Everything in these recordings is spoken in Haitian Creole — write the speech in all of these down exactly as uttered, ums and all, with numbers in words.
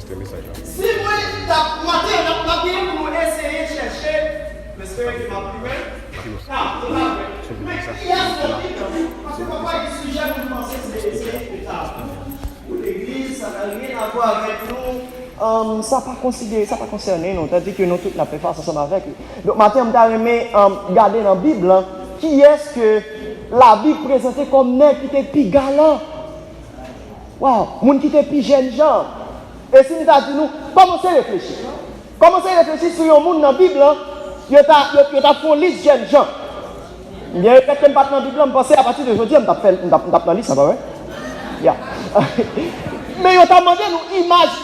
Se mesaj la. Si mwen t ap maten, n ap, n ap genyen pou nou eseye chèche. M espere ke m ap rive. N ap rive. Men kiyès nan Bib la? Paske pafwa gen sijè moun panse se, se tabou pou legliz, sa gen anyen a wè avèk nou. Sa pa konsidere, sa pa konsène nou, tandis ke nou tout n ap fè fas ansanm avèk li. Donk, maten an, m ta renmen gade nan Bib lan, kiyès ke Labib prezante kòm nèg ki te pi galan. Waw, moun ki te pi jènjan. E si m ta di nou, kòmanse reflechi. Kòmanse reflechi sou yon moun nan Bib lan, yo ta, yo, yo ta fè yon lis jènjan. M byen regrèt ke m pa t nan Bib lan, m panse apati de jodi a, m t ap fè, m t ap, m t ap nan lis lan, pa vre? Ya. Men yo ta mande nou imaj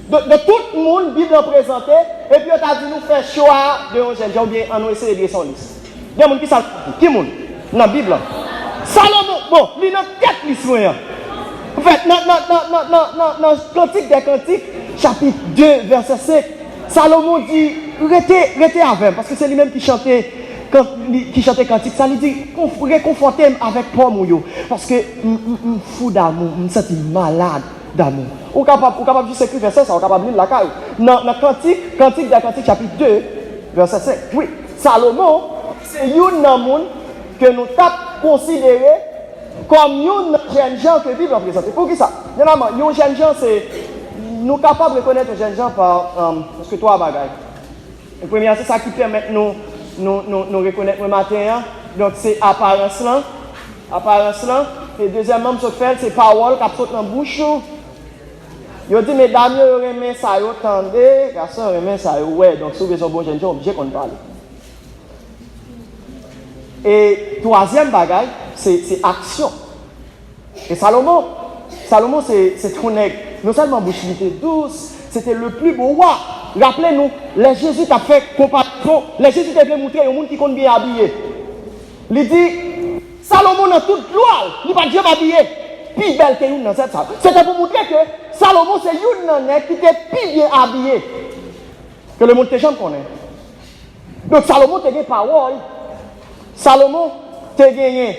de, de tout moun Bib lan prezante, epi yo ta di nou fè chwa de yon jènjan oubyen ann nou eseye drese yon lis. Gen moun ki sa l di? Ki moun? Nan Bib lan. Salomon, bon, li nan tèt lis mwen an. Anfèt, nan, nan, nan, nan, nan, nan, nan Kantik dè Kantik, chapit de, vèsè senk, Salomon di, rete, rete avè m, paske se li menm ki chante, kan, li, ki chante kantik sa, li di, konf-, rekonfòte m avèk pòm ou yo, paske m, m, m fou damou, m santi m malad damou. Ou kapab, ou kapab jis ekri vèsè sa, ou kapab li l lakay ou. Nan, nan Kantik, Kantik dè Kantik, chapit de, vèsè senk. Wi, Salomon, se youn nan moun ke nou t ap konsidere kòm youn nan jènjan ke Bib lan prezante. Poukisa? Premyèman, yon jènjan, se, nou kapab rekonèt yon jènjan pa, um, prèske twa bagay. Premye a, se sa ki pèmèt nou, nou, nou, nou rekonèt mwen maten an. Donk, se aparans lan. Aparans lan. E dezyèmman, m sot fè l, se pawòl k ap sot nan bouch ou. Yo di medam yo, yo renmen sa yo tande, gason yo renmen sa yo wè. Donk, si w bezwen yon bon jènjan, w oblije konn pale. E twazyèm bagay, se, se aksyon. E Salomon, Salomon se, se te yon nèg, non sèlman bouch li te dous, se te le plus beau roi. Raple nou, lè Jezi t ap fè konparezon, lè Jezi te vle moutre yon moun ki konn byen abiye, li di, Salomon nan tout glwa l, li pa t janm abiye pi bèl ke youn nan zèt sa yo. Se te pou moutre ke Salomon se youn nan nèg ki te pi byen abiye ke lemonn te janm konnen. Donk, Salomon te gen pawòl. Salomon te genyen,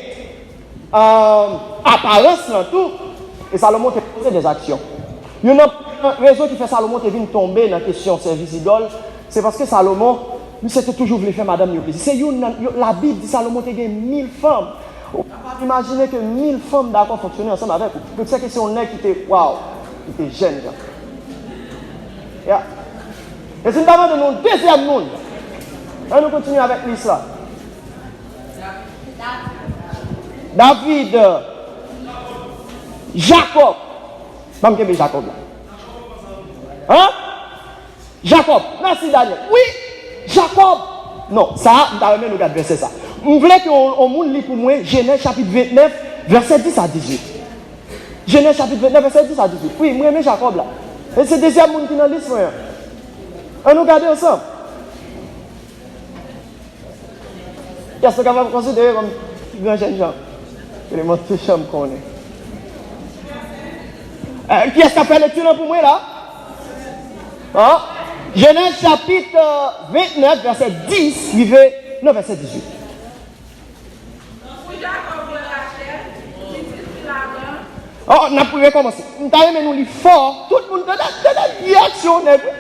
euh, aparans lan tou. E Salomon te poze dèzaksyon. Youn nan rezon ki fè Salomon te vin tonbe nan kesyon sèvis idòl, se paske Salomon, misye te toujou vle fè madanm yo plezi. Se youn nan, yo, Labib di Salomon te gen mil fanm. Ou kapab imajine ke mil fanm dakò fonksyone ansanm avèk ou. Donk, se ke se yon nèg ki te, waw, ki te jèn jan. Ya. E si m ta mande nou dezyèm moun? Ann nou kontinye avèk lis la. David. Jakòb. Ban m kenbe Jakòb la. Hein? Jakòb. Mèsi, Daniel. Wi, Jakòb. Non, sa, m ta renmen nou gad vèsè sa. M vle ke yon, yon moun li pou mwen Jenèz chapit ventnèf, vèsè dis a dizuit. Jenèz chapit ventnèf, vèsè dis a dizuit. Wi, m renmen Jakòb la. E se dezyèm moun ki nan lis mwen an. Ann nou gade ansanm. Kiyès nou kapab konsidere kòm pi gran jènjan? Eleman tou janm konnen. Eh, kiyès k ap fè lekti lan pou mwen la? Hein? Jenèz chapit, euh, ventnèf, vèsè dis, rive nan vèsè dizuit. Pou Jakòb wè Rachèl, pitit fi Laban. Oh, n ap rekòmanse. M ta renmen nou li fò. Tout moun tande, tande reyaksyon nèg.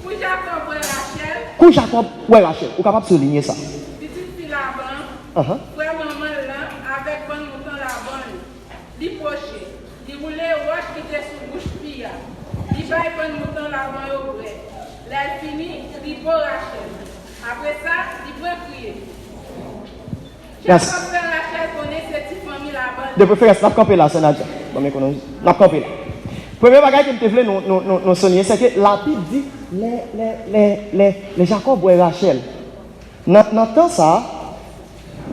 Pou Jakòb wè Rachèl. Kou Jakòb wè Rachèl. Ou kapab soulinye sa. Pitit fi Laban, Ahan. Frè manman l lan, avèk bann mouton Laban yo. Li pwoche. Li woule wòch ki te sou bouch fi a. Li bay bann mouton Laban yo bwè. Lè l fini, li bo Rachèl. Apre sa, li pran kriye. Jakòb fè Rachèl konnen se ti fanmi Laban li ye. De preferans, n ap kanpe la, sè Nadja. Ban m ekonomize. N ap kanpe la. Premye bagay ke m te vle nou, nou, nou, nou souliye, se ke Labib di, lè, lè, lè, lè, lè Jakòb wè Rachèl, nan, nan tan sa a,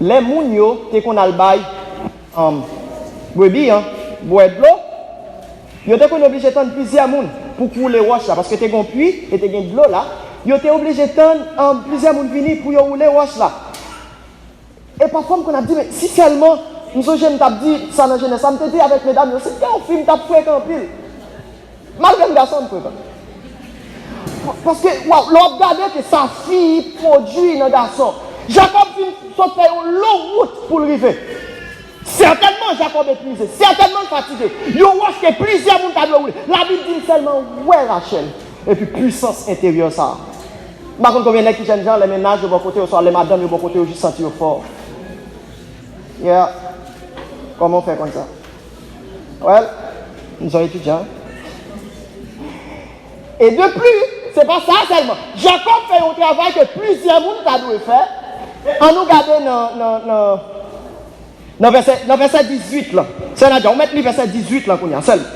lè moun yo te konn al bay, um, brebi an bwè dlo, yo te konn oblije tann plizyè moun pou k woule wòch la, paske te gen yon pwi e te gen dlo la. Yo te oblije tann, um, plizyè moun vini pou yo woule wòch la. E pafwa m konn ap di, men si sèlman, m sonje m t ap di sa nan jenès la, m te di avèk medam yo, si m te yon fi, m t ap frekan anpil. Malgre m gason, m frekan. Paske, waw, lè w ap gade ke sa fi pwodui nan gason. Jakòb fin sot fè yon long wout pou l rive. Sètènman, Jakòb epuize. Sètènman, l fatige. Yon wòch ke plizyè moun ta dwe woule. Labib di l sèlman wè Rachèl. Epi pwisans enteryè sa a. M pa konn konbyen nèg ki jènjan, lè mennaj yo bò kote yo, oswa lè madanm yo bò kote yo, jis santi yo fò. Yeah. Kòman w fè konn sa? Well, m se yon etidyan. E de plis, se pa sa sèlman. Jakòb fè yon travay ke plizyè moun ta dwe fè. Ann nou gade nan, nan, nan, nan vèsè, nan vèsè dizuit lan. Sè Nadia, ou mèt li vèsè dizuit lan kounye a sèlman.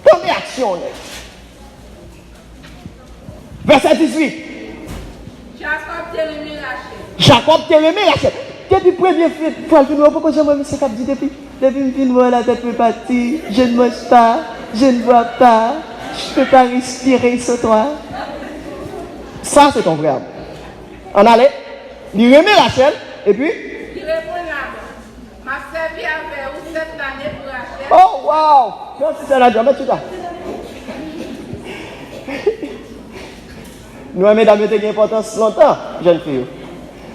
Tande aksyon, nèg. Vèsè dizuit. Jakòb te renmen Rachèl. Jakòb te renmen Rachèl. Depi premye fi, fwa l vin wè, poko janm wè misye k ap di depi, depi m vin wè w, la tête me pâtit, je ne mange pas, je ne bois pas, je peux pas respirer sans toi. Ça, c'est ton vrai amour. Ann ale. Li renmen Rachèl, epi? Li reponn Laban, m ap sèvi avè ou sèt lane pou Rachèl. Oh, wow! Mèsi, sè Nadia, mèt chita. Nou wè medam yo te gen enpòtans lontan, jèn fi yo.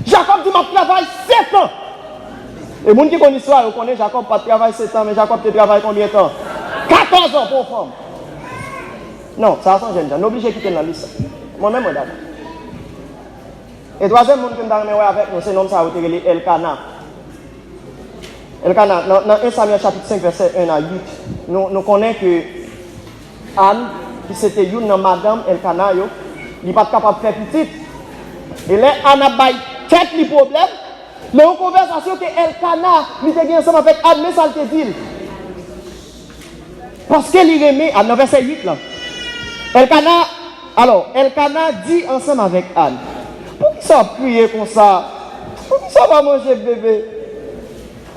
Jakòb di, "M ap travay sèt an." E moun ki konn istwa yo konnen Jakòb pa t travay sèt an, men Jakòb te travay konbyen tan? Katòz an pou yon fanm. Non, sa a se yon jènjan. Nou oblije kite l nan lis sa. Mwen menm, mwen dakò. E twazyèm moun ke m ta renmen wè avèk nou, se nonm sa yo te rele Elkana. Elkana, nan, nan en Samyèl chapit senk, vèsè en a uit, nou, nou konnen ke Ann, ki se te youn nan madanm Elkana yo, li pa t kapab fè pitit. E lè Ann ap bay tèt li pwoblèm, nan yon konvèsasyon ke Elkana, li te gen ansanm avèk Ann, men sa l te di l. Paske li renmen Ann, nan vèsè uit lan. Elkana, alò, Elkana di ansanm avèk Ann, "Poukisa w ap kriye konsa? Poukisa w pa manje bebe?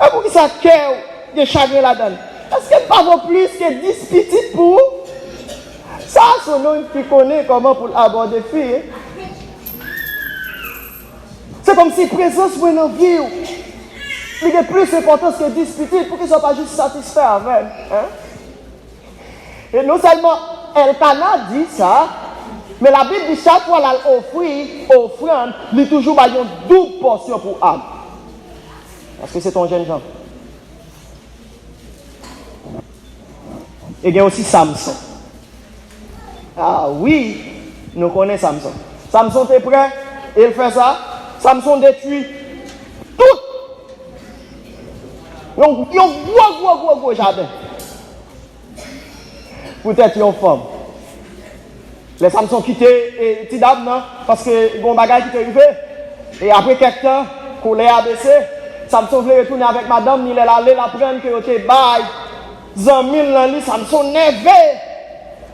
E poukisa kè w gen chagren ladan l? Èske l pa vo plis ke dis pitit pou ou?" Sa a se yon nonm ki konnen kòman pou l abòde fi, wi. Se kòmsi prezans mwen nan vi w, li gen plis enpòtans ke dis pitit. Poukisa w pa jis satisfè avè m, en? E non sèlman Elkana di sa, men Labib di chak fwa l al ofri ofrann, li toujou bay yon doub pòsyon pou Ann. Paske se te yon jènjan. E gen osi Samson. Ah wi, nou konnen Samson. Samson te prè, e l fè sa. Samson detwi tout yon, yon gwo, gwo, gwo, gwo jaden poutèt yon fanm. Lè Samson kite, e, ti dam nan, paske gen yon bagay ki te rive. E apre kèk tan, kolè a bese, Samson vle retounen avèk madanm ni, lè l ale, l aprann ke yo te bay zanmi l nan li, Samson nève.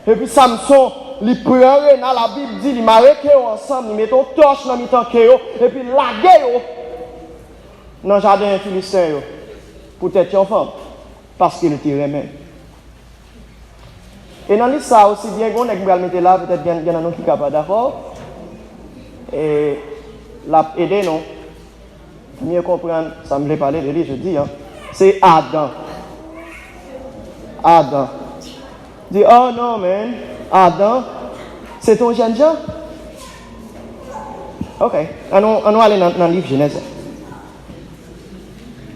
Epi Samson, li pran rena, Labib di, li mare ke yo ansanm, li mete yon tòch nan mitan ke yo, epi l lage yo nan jaden Filisten yo, poutèt yon fanm, paske li te renmen. E nan lis sa a osi byen, gen yon nèg m pral mete la, petèt gen, gen nan nou ki ka pa dakò. E l ap ede nou mye konprann sa m vle pale de li jodi a. Se Adan. Adan. Di, "Oh non, man. Adan, se te yon jènjan." Ok. Ann nou, ann nou ale nan, nan liv Jenèz la.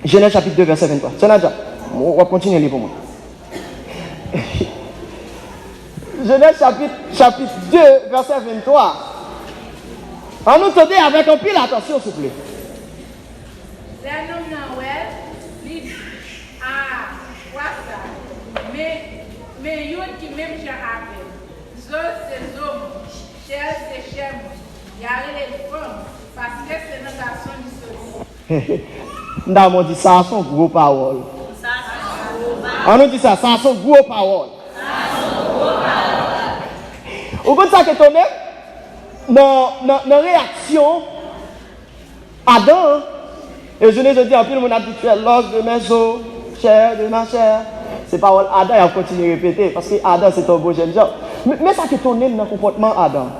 Jenèz chapit de, vèsè venntwa. Sè Nadja, w ap kontinye li pou mwen. Jenèz chapit, chapit de, vèsè venntwa. Ann nou tande avèk anpil atansyon, souple. Lè nonm nan wè l, li di, "A, vwa sa, men, men youn ki menm jan avè m. Zo l se zo mwen, chè l se chè mwen. Y a rele l fanm, paske se nan gason li soti." M ta renmen w di, "Sa a se yon gwo pawòl." Ann nou di sa, "Sa a se yon gwo pawòl." Ou konn sa k etone m? Nan, nan, nan reyaksyon Adan an. E jounen jodi a, anpil moun ap di, "Tu es l'os de mes os, chair de ma chair." Se pawòl Adan y ap kontinye repete, paske Adan se te yon bon jènjan. Men, men sa k etone m nan konpòtman Adan.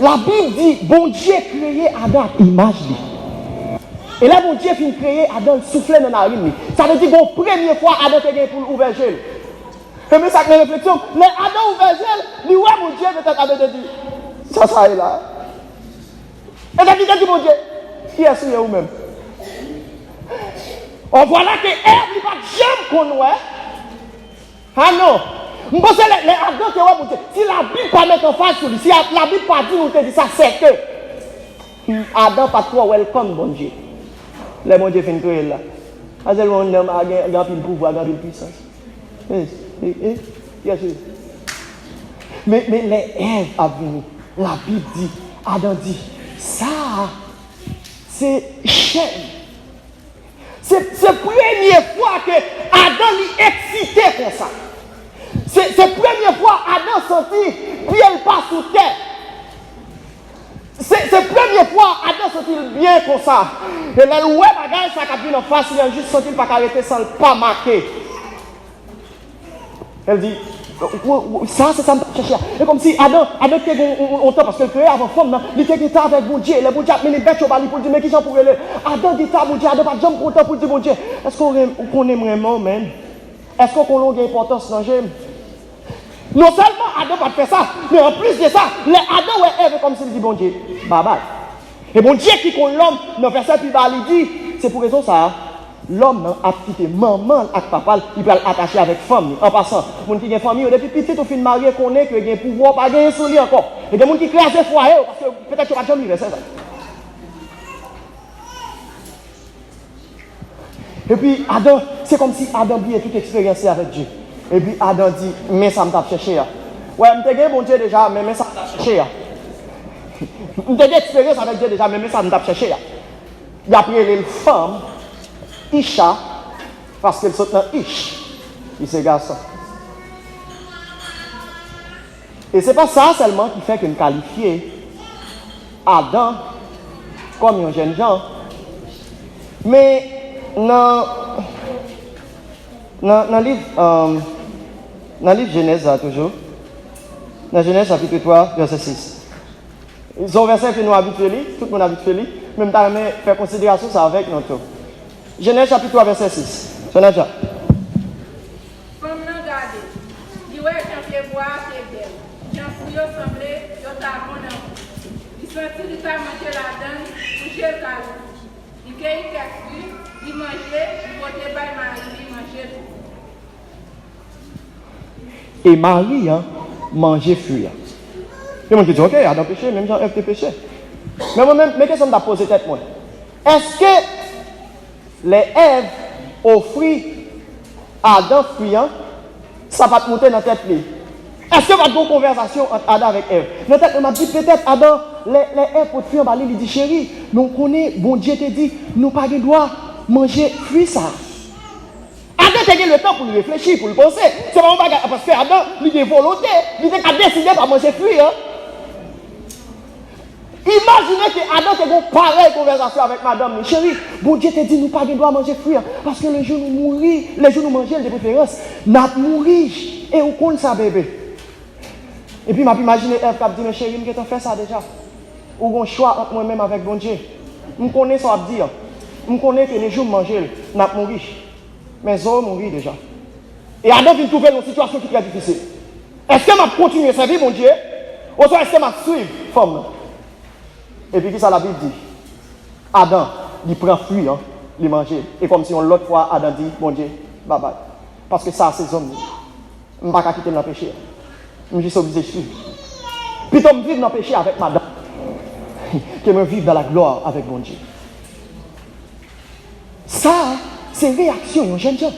Labib di, Bondye kreye Adan ak imaj li. E lè Bondye fin kreye Adan, l soufle nan narin li. Sa vle di, gon premye fwa Adan te gen pou l ouvè je l. E men sa k nan refleksyon m. Lè Adan ouvè je l, li wè Bondye, petèt Adan te di, "Sa sa ye la?" Petèt li te di Bondye, "Kiyès ou ye ou menm?" An vwala ke Èv li pa t janm konn wè. Ah non. M panse lè, lè Adan te wè Bondye, si Labib pa met anfaz sou li, si a- Labib pa di nou te di sa, sèke Adan pa t twò welcome Bondye. Lè Bondye fin kreye l la. Sa se yon nonm a gen, gen anpil pouvwa, gen anpil pwisans. E, e, e, yes, yes. Men, men lè Èv ap vini, Labib di, Adan di, sa a, se chè m. Se, se premye fwa ke Adan li eksite konsa. Se, se premye fwa Adan santi pye l pa sou tè. Se, se premye fwa Adan santi l byen konsa. E lè l wè bagay sa k ap vin anfas li an, jis santi l pa ka rete san l pa make. El di, "Ou, ou, sa se sa m t ap chèche a." E kòmsi Adan, Adan te gen yon, yon, yon tan, paske l kreye avan fanm nan, li te gen tan avèk Bondye. Lè Bondye ap mennen bèt yo ba li pou l di, "Men kijan pou rele l?" Adan gen tan a Bondye, Adan pa t janm pran tan pou l di Bondye, "Èske w ren- ou konnen m renmen w, menm? Èske w konnen w gen enpòtans nan je m?" Non sèlman Adan pa t fè sa, men anplis de sa, lè Adan wè Èv, e kòmsi l di Bondye, "Babay." E Bondye ki konn lòm, nan vèsè pi ba, li di, se pou rezon sa a, lòm nan ap kite manman l ak papa l, li pral atache avèk fanm li. An pasan, moun ki gen fanmi yo, depi pitit ou fin marye, konnen ke gen pouvwa w pa genyen sou li ankò. E gen moun ki kraze fwaye yo, paske petèt yo pa t janm li vèsè sa. Epi Adan, se kòmsi Adan bliye tout eksperyans li avèk Dye. Epi Adan di, "Men sa m t ap chèche a." Wè, m te gen Bondye deja, men men sa m t ap chèche a. M te gen eksperyans avèk Dye deja, men men sa m t ap chèche a. Y ap rele l fanm, Isha, paske l sot nan Ich, ki se gason. E se pa sa sèlman ki fè ke m kalifye Adan kòm yon jènjan, men nan, nan, nan liv, um, nan liv Jenèz la toujou, nan Jenèz chapit twa, vèsè sis. Se yon vèsè ke nou abitye li, tout moun abitye li, men m ta renmen fè konsiderasyon sa avèk nou tou. Jenèz chapit twa, vèsè sis. Sè Nadja. Fanm nan gade, li wè jan pyebwa a te bèl, jan fwi yo sanble yo ta bon nan gou. Li santi li ka manje ladan l pou je l ka louvri. Li keyi kèk fwi, li manje, li pote bay mari li manje tou. E mari an manje fwi an. Gen moun ki di, "Ok, Adan peche, menm jan Èv te peche." Men mwen menm, men kesyon m t ap poze tèt mwen, èske lè Èv ofri Adan fwi an, sa pa t moute nan tèt li? Èske pa t gen yon konvèsasyon ant Adan avèk Èv? Nan tèt mwen, m ap di, petèt Adan, lè, lè Èv pot fwi an ba li, li di, "Cheri, men w konnen, Bondye te di, nou pa gen dwa manje fwi sa a." Adan te gen letan pou l reflechi, pou l panse. Se pa yon bagay, paske Adan, li gen volonte, li te ka deside pa manje fwi an. Imajine ke Adan te gen yon parèy konvèsasyon avèk madanm li. "Cheri, Bondye te di nou pa gen dwa manje fwi an, paske le jou nou mouri, le jou nou manje l de preferans, n ap mouri. E ou konn sa, bebe." Epi m ap imajine Èv k ap di, "Men cheri, m gentan fè sa deja. Ou gen yon chwa ant mwen menm avèk Bondye. M konnen sa w ap di an. M konnen ke le jou m manje l, n ap mouri. Men zo w mouri deja." E Adan vin twouve l nan yon sitiyasyon ki trè difisil. Èske m ap kontinye sèvi Bondye, oswa èske m ap swiv fanm nan? Epi kisa Labib di? Adan, li pran fwi an, li manje. E kòmsi yon lòt fwa, Adan di, "Bondye, babay. Paske sa a se zòn mwen. M pa ka kite l nan peche a. M jis oblije swiv. Pito m viv nan peche avèk madanm, ke mwen viv dans la gloire avèk Bondye." Sa a, se reyaksyon yon jènjan.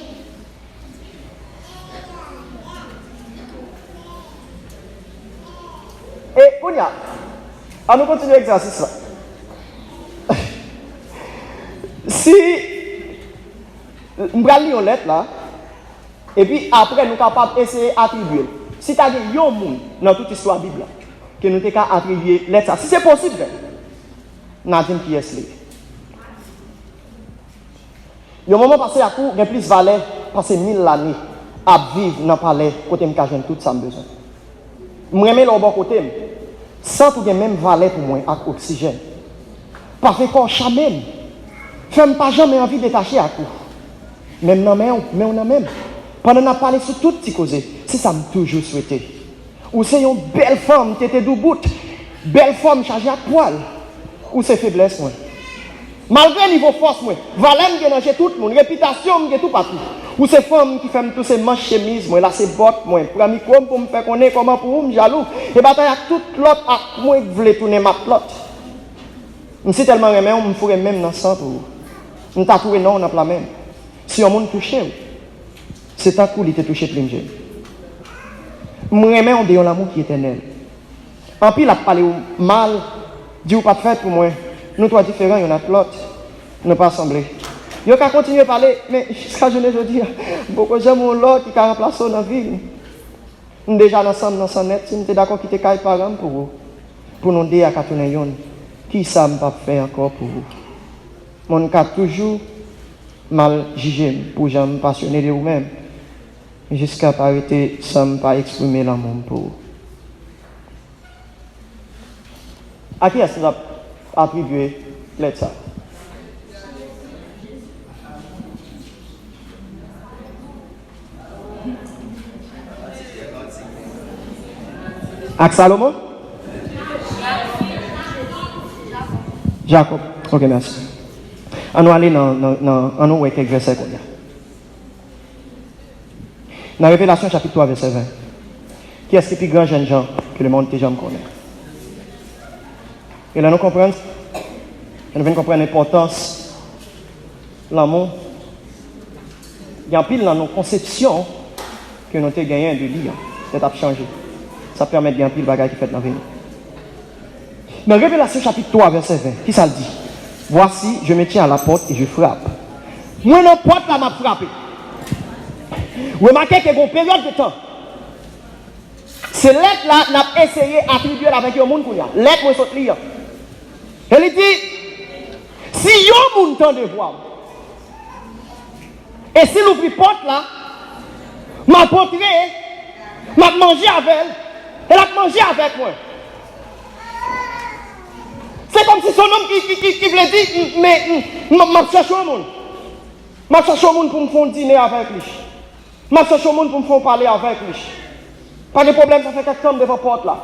E kounye a, ann nou kontinye egzèsis la. Si m pral li yon lèt la, epi apre nou kapab eseye atribye l. Si ta gen yon moun nan tout istwa Bib la, ke nou te ka atribye lèt sa, si se posib menm, n a di m kiyès li ye. Yon moman pase ak ou gen plis valè pase mil lane ap viv nan palè kote m ka jwenn tout sa m bezwen. M renmen lè w bò kote m. Sant ou gen menm valè pou mwen ak oksijèn. Pafen kò w chame m. Fè m pa janmen anvi detache ak ou. Men m nan men w, men w nan men m. Pandan n ap pale sou tout ti koze, se sa m toujou swete. Ou se yon bèl fanm tete doubout, bèl fòm chaje ak pwal. Ou se feblès mwen. Malgre nivo fòs mwen, valè m gen nan je tout moun, repitasyon m gen toupatou. Ou se fanm ki fè m touse manch chemiz mwen, lase bòt mwen, pran mikwo m pou m fè konnen kòman pou ou m jalou. E batay ak tout lòt ak mwen k vle tounen matlòt. M si tèlman renmen w, m foure men m nan san pou ou. M tatouwe non w nan pla men m. Si yon moun touche w, se tankou li te touche plim je m. M renmen w de yon lanmou ki etènèl. Anpil ap pale w mal, di w pa t fèt pou mwen. Nou twò diferan yonn ak lòt. Nou pa sanble. Yo ka kontinye pale, men jiska jounen jodi a, m poko janm wè yon lòt ki ka ranplase w nan vi m. M deja nan san m nan san nèt, si m te dakò kite kay paran m pou ou, pou nou de a ka tounen youn, kisa m p ap fè ankò pou ou? Moun ka toujou mal jije m pou jan m pasyone de ou menm, jiska pa rete san m pa eksprime lanmou m pou ou. A kiyès nou t ap atribye lèt sa a? Ak Salomon? Jakòb. Ok, mèsi. An nou ale nan, nan, nan, an nou wè kèk vèsè kounye a. Nan Revelasyon chapit twa vèsè ven, kiyès ki pi gran jènjan ke lemonn te janm konnen? E lè nou konprann, lè nou vin konprann enpòtans lanmou, gen anpil nan nou konsepsyon ke nou te genyen de li an, tèt ap chanje. Sa pèmèt gen anpil bagay ki fèt nan vi nou. Nan Revelasyon chapit twa vèsè ven, kisa l di? Voici, je me tiens à la porte et je frappe. Mwen nan pòt la, m ap frape. Remake ke gen yon peryòd de tan. Se lèt la n ap eseye atribye l avèk yon moun kounye a. Lèt mwen sot li an. E li di, si yon moun tande vwa m, e si l ouvri pòt la, m ap antre, m ap manje avè l, e l ap manje avèk mwen. Se kòmsi se yon nonm ki, ki, ki, ki vle di, m, men, m, m, m ap chèche yon moun. M ap chèche yon moun pou m fè yon dine avèk li. M ap chèche yon moun pou m fè yon pale avèk li. Pa gen pwoblèm, sa fè kèk tan m devan pòt la.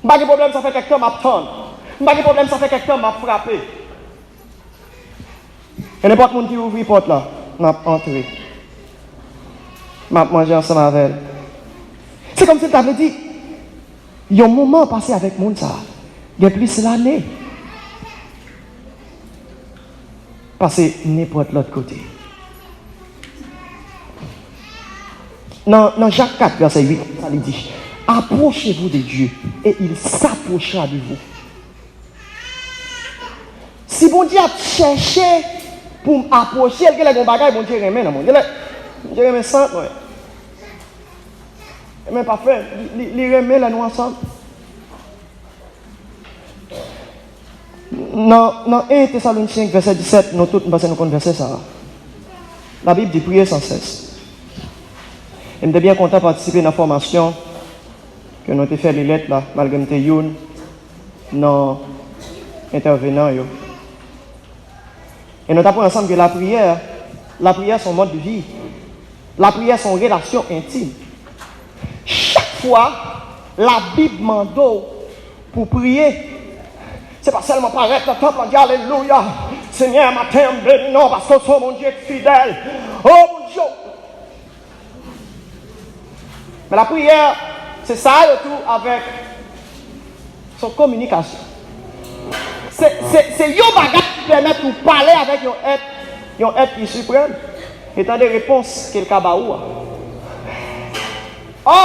M pa gen pwoblèm, sa fè kèk tan m ap tann. M pa gen pwoblèm, sa fè kèk tan m ap frape. E nenpòt moun ki ouvri pòt la, m ap antre. M ap manje ansanm avè l. Se kòmsi l ta vle di, yon moman pase avèk moun sa a, gen plis lane pase nenpòt lòt kote. Nan, nan Jak kat, vèsè uit, sa li di, approchez-vous de Dieu, et il s'approchera de vous. Si Bondye ap chèche pou m apwoche l, genlè gen yon bagay Bondye renmen nan mwen. Genlè, Bondye renmen sant mwen. Renmen pafen, li, li, li renmen lè nou ansanm. Nan, nan en Tesalonisyen vèsè disèt, nou tout, m panse nou konn vèsè sa a. Labib di, priye san sès. E m te byen kontan patisipe nan fòmasyon ke nou te fè li lèt la, malgre m te youn nan entèvenan yo. E nou t ap wè ansanm ke lapriyè, lapriyè se yon mòd de vi. Lapriyè se yon relasyon entim. Chak fwa Labib mande w pou w priye, se pa sèlman parèt nan tanp lan di, alelouya, Senyè, maten an, m beni non w, paske w se yon Bondye ki fidèl. O Bondye, men lapriyè, se sa yo tou avèk, se yon kominikasyon. Se, se, se yon bagay ki pèmèt ou pale avèk yon èt, yon èt ki siprèm, e tande repons ke l ka ba ou a. Ò,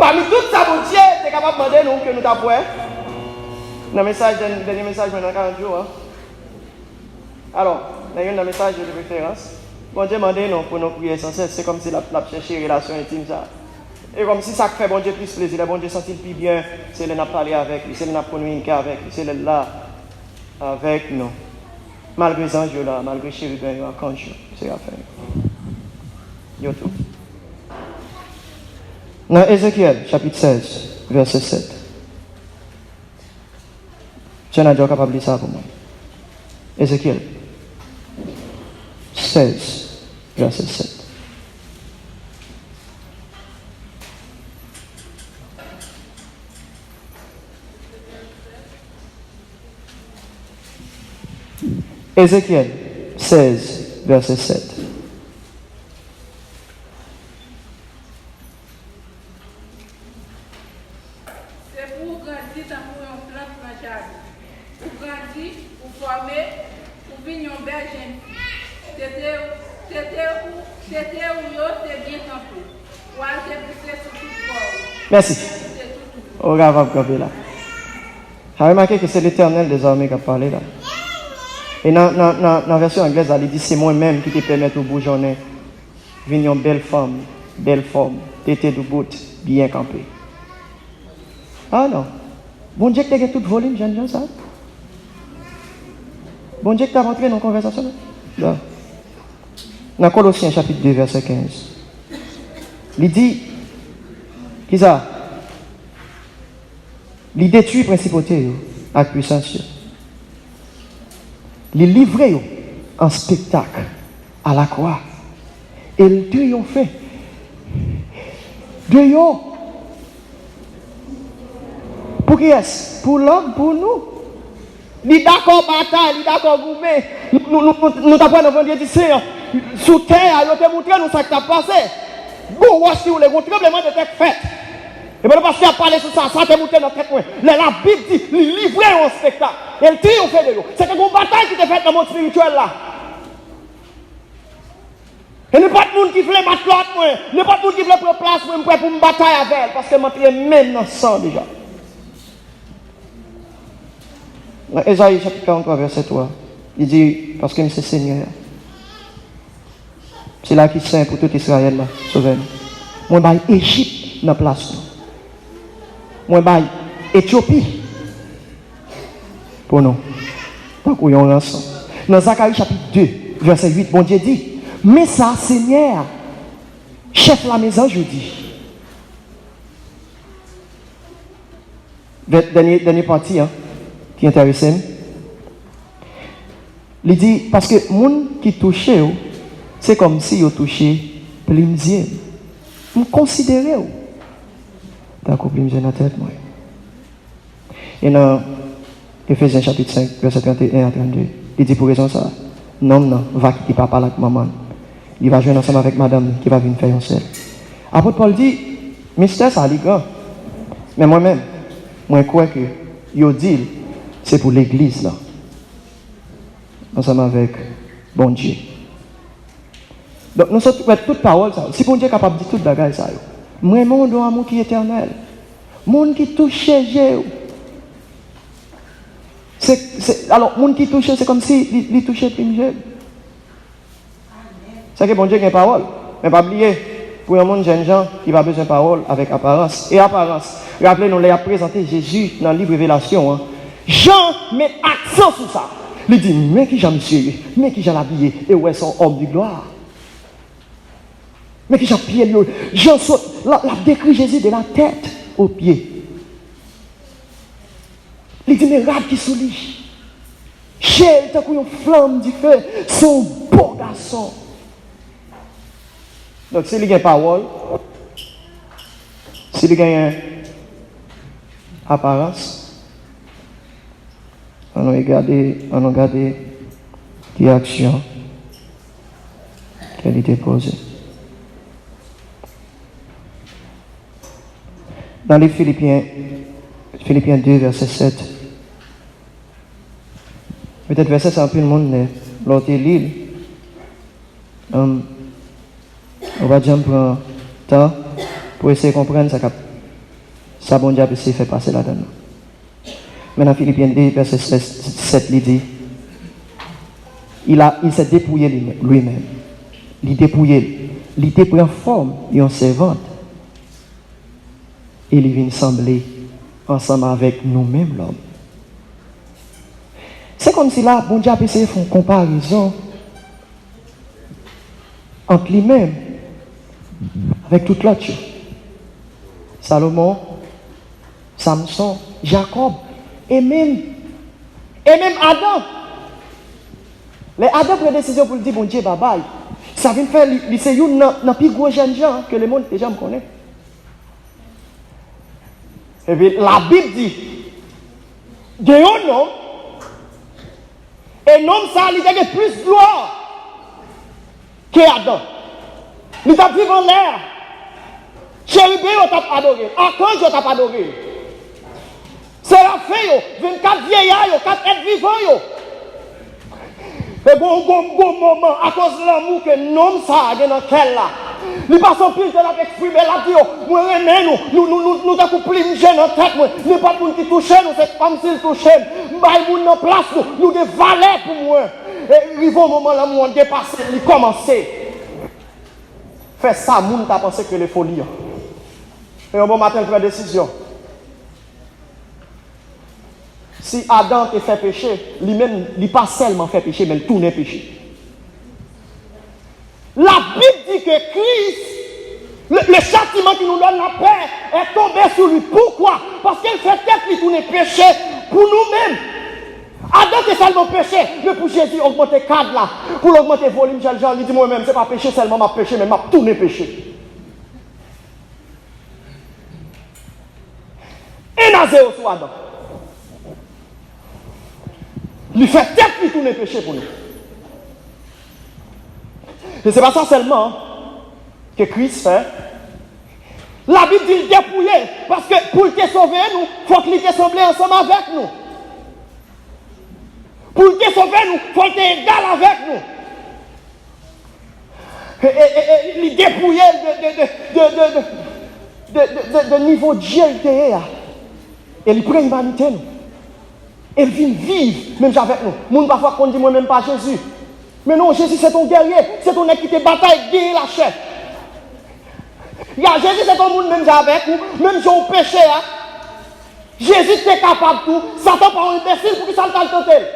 pami tout sa Bondye te kapab mande nou ke nou t ap wè nan mesaj, dèn-, dènye mesaj mwen nan karant jou an. Alò, nan youn nan mesaj yo de preferans, Bondye mande nou pou nou priye san sès. Se kòmsi l ap, l ap chèche relasyon entim sa a. E kòmsi sa k fè Bondye plis plezi, lè Bondye santi l pi byen, se lè n ap pale avèk li, se lè n ap kominike avèk li, se lè l la avèk nou. Malgre zanj yo la, malgre cheriben yo, akanj yo, serafen yo, yo tou. Nan Ezekyèl, chapit sèz, vèsè sèt. Sè Nadia, w kapab li sa pou mwen. Ezekyèl sèz, vèsè sèt. Ezekyèl sèz, vèsè sèt. Se pou w grandi tankou yon plant nan jaden. Ou grandi, ou fòme, ou vin yon bèl jènfi. Tete, tete ou, tete ou yo te byen kanpe. Pwal te pouse sou tout bò yo. Mèsi. Te tout ou yo. Ou kapab kanpe la. A remake ke se Letènèl dèzame k ap pale la. E nan, nan, nan, nan vèsyon anglèz la, li di, "Se mwen menm ki te pèmèt ou boujonnen, vin yon bèl fanm, bèl fòm, tete doubout, byen kanpe." Ah non. Bondye ki te gen tout volim jènjan sa. Bondye ki t ap antre nan konvèsasyon la. Nan Kolosyen chapit de, vèsè kenz. Li di, kisa? Li detwi prensipote yo ak pwisans yo. Li livre yo an spektak alakwa. E l triyonfe de yo. Pou kiyès? Pou lòm, pou nou. Li dakò batay, li dakò goumen. Nou, nou, nou, nou, nou t ap wè nan Vandredi Sen an, sou tè a, yo te montre nou sa k t ap pase. Gon wòch ki woule, gon tranblemanntè k fèt. E pandan pastè a ap pale sou sa, sa te monte nan tèt mwen. Lè Labib di, li livre yo an spektak, e l triyonfe de yo. Se te gon batay ki te fèt nan mond espirityèl la. E nenpòt moun ki vle bat kont mwen, nenpòt moun ki vle pran plas mwen, m prè pou m batay avè l, paske m antre menm nan san deja. Nan Ezayi chapit karant twa, vèsè twa, li di, "Paske m se Senyè a, sila ki sen pou tout Izrayèl la, Sovè nou. Mwen bay Ejip nan plas nou. Mwen bay Etyopi pou nou, tankou yon ranson." Nan Zakari chapit de, vèsè uit, Bondye di, "Men sa Senyè a, Chèf lamezanj ou di." Dè-, dènye, dènye pati an ki enterese m. Li di, "Paske moun ki touche w, se kòmsi yo touche plim zye m. M konsidere w tankou plim zye nan tèt mwen." E nan Efezyen chapit senk, vèsè trannteyen a trannde, li di, "Pou rezon sa a, nonm nan va kite papa l ak manman l, li va jwenn ansanm avèk madanm li, ki va vin fè yon sèl." Apot Pòl di, "Mistè sa a, li gran. Men mwen menm, mwen kwè ke yo di l se pou legliz la, ansanm avèk Bondye." Donk, nou sot wè tout pawòl sa yo. Si Bondye kapab di tout bagay sa yo, "M renmen w de yon amou ki etènèl." Moun ki touche je w, se, se, alò, moun ki touche, se kòmsi li, li touche plim je m. Sa ke Bondye gen pawòl. Men pa bliye, pou yon moun jènjan ki pa bezwen pawòl avèk aparans. E aparans, raple nou, lè y ap prezante Jezi nan liv Revelasyon an, Jan met aksan sou sa. Li di, "Men kijan misye ye, men kijan l abiye, e w wè se yon òm de glwa. Men kijan pye l yo." Jan sot, l ap, l ap dekri Jezi de la tèt o pye. Li di, "Men rad ki sou li. Je l tankou yon flanm dife, se yon bo gason." Donk, si li gen pawòl, si li genyen aparans, ann nou gade, ann nou gade ki aksyon ke li te poze. Nan liv Filipyen, Filipyen de, vèsè sèt, petèt vèsè sa, anpil moun, lè, lè w te li l, um, ou pa t janm pran tan pou eseye konprann sa k ap, sa Bondye ap eseye fè pase ladan l. Men nan Filipyen de, vèsè sèt, li di, "Il a, il s'est dépouillé lui-même, lui-même." Li depouye l. Li te pran fòm yon sèvant. E li vin sanble ansanm avèk nou menm lòm. Se kòmsi la, Bondye ap eseye fè yon konparezon ant li menm avèk tout lòt yo. Salomon, Samson, Jakòb, e menm, e menm Adan. Lè Adan pran desizyon pou l di Bondye babay, sa vin fè li, li se youn nan, nan pi gwo jènjan ke lemonn te janm konnen. Epi Labib di, gen yon nonm E nonm sa a, li te gen plis glwa ke Adan. Li t ap viv anlè a. Cheriben yo t ap adore l. Akanj yo t ap adore l. Serafen yo, vennkat vyeya yo, kat èt vivan yo. E gon, gon, gon moman, akoz lanmou ke nonm sa a gen nan kè l la, li pase anpil tan l ap eksprime, l ap di yo, "Mwen renmen nou, nou, nou, nou, nou tankou plim je nan tèt mwen. Nenpòt moun ki touche nou, se kòmsi l touche m. M bay moun nan plas nou, nou gen valè pou mwen." E rive yon moman, lanmou an depase l, li kòmanse fè sa moun ta panse k rele foli an. E yon bon maten, l pran desizyon. Si Adan te fè peche, li menm, li pa sèlman fè peche, men l tounen peche. Labib di ke Kris, le, le châtiment qui nous donne la paix est tombé sur lui. Poukwa? Paske l fè tèt li tounen peche pou nou menm. Adan te sèlman peche, men pou Jezi ogmante kad la, pou l ogmante volim jèl jan, li di, "Mwen menm, se pa peche sèlman m ap peche, men m ap tounen peche." En a zewo sou Adan. Li fè tèt li tounen peche pou nou. E se pa sa sèlman ke Kris fè. Labib di l depouye l, paske pou l te sove nou, fòk li te sanble ansanm avèk nou. Pou l te sove nou, fòk l te egal avèk nou. E, e, e, e, li depouye l de, de, de nivo Dye l te ye a. E li pran imanite nou. E l vin viv menm jan avèk nou. Moun pafwa konn di, "Mwen menm pa Jezi." Men non, Jezi se t on gèrye, se t on nèg ki te batay, genyen lachè. Ya, Jezi se t on moun menm jan avèk ou, menm jan ou peche a. Jezi te kapab tou, Satan pa yon enbesil, poukisa l t al tante l?